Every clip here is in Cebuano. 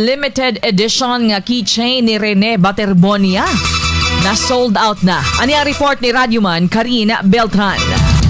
Limited edition nga keychain ni Rene Baterbonia na sold out na. Ani ang report ni Radyoman Karina Beltran.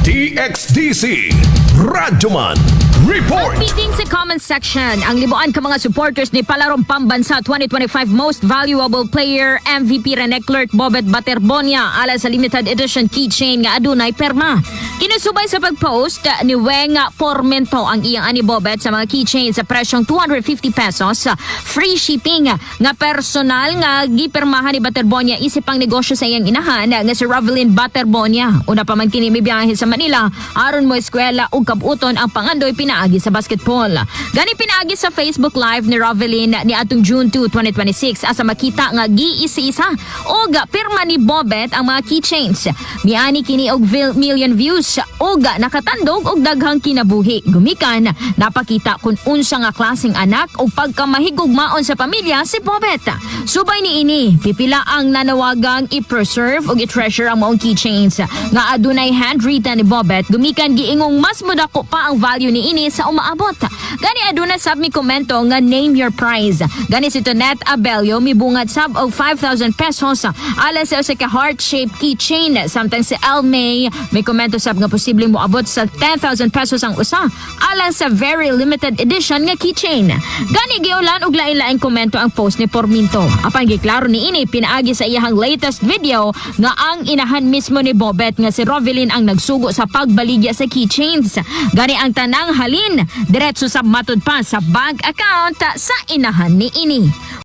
DXDC Radyoman Report. Meeting sa comment section, ang libuan ka mga supporters ni Palarong Pambansa 2025 Most Valuable Player MVP Rene Clerk Bobet Baterbonia ala sa limited edition keychain nga adunay perma. Kinusubay sa pagpost ni Weng Pormento ang iyang ani Bobet sa mga keychain sa presyong 250 pesos, free shipping, nga personal nga gipirmahan ni Baterbonia isip ang negosyo sa iyang inahan nga si Ravelin Baterbonia. Una pa man kini mibiyahe sa Manila aron mo eskwela ug kabuton ang pangandoy pinaagi sa basketball. Gani pinaagi sa Facebook Live ni Ravelin ni atong June 2, 2026 asa makita nga giisa-isa og pirma ni Bobet ang mga keychains. Miani kini og million views ug nakatandog og daghang kinabuhi. Gumikan napakita kung unsa nga klaseng anak o pagkamahigugmaon sa pamilya si Bobet. Subay ni ini, pipila ang nanawagang i-preserve ug i-treasure ang maong keychains nga adunay handwritten ni Bobet, gumikan giingong mas modako pa ang value ni ini sa umaabot. Gani aduna sab mi komento nga "Name your price." Gani si Tonet Abelio mibungad sab og 5,000 pesos alang sa usa ka heart-shaped keychain. Samtang si El May may komento sab nga posibleng moabot sa 10,000 pesos ang usa alang sa very limited edition nga keychain. Gani giulan og lain-laing komento ang post ni Porminto. Apan giklaro ni ini pinaagi sa iyahang latest video nga ang inahan mismo ni Bobet nga si Rovelyn ang nagsugo sa pagbaligya sa keychains. Gani ang tanang halin diretso sa matud pa sa bank account sa inahan ni ini.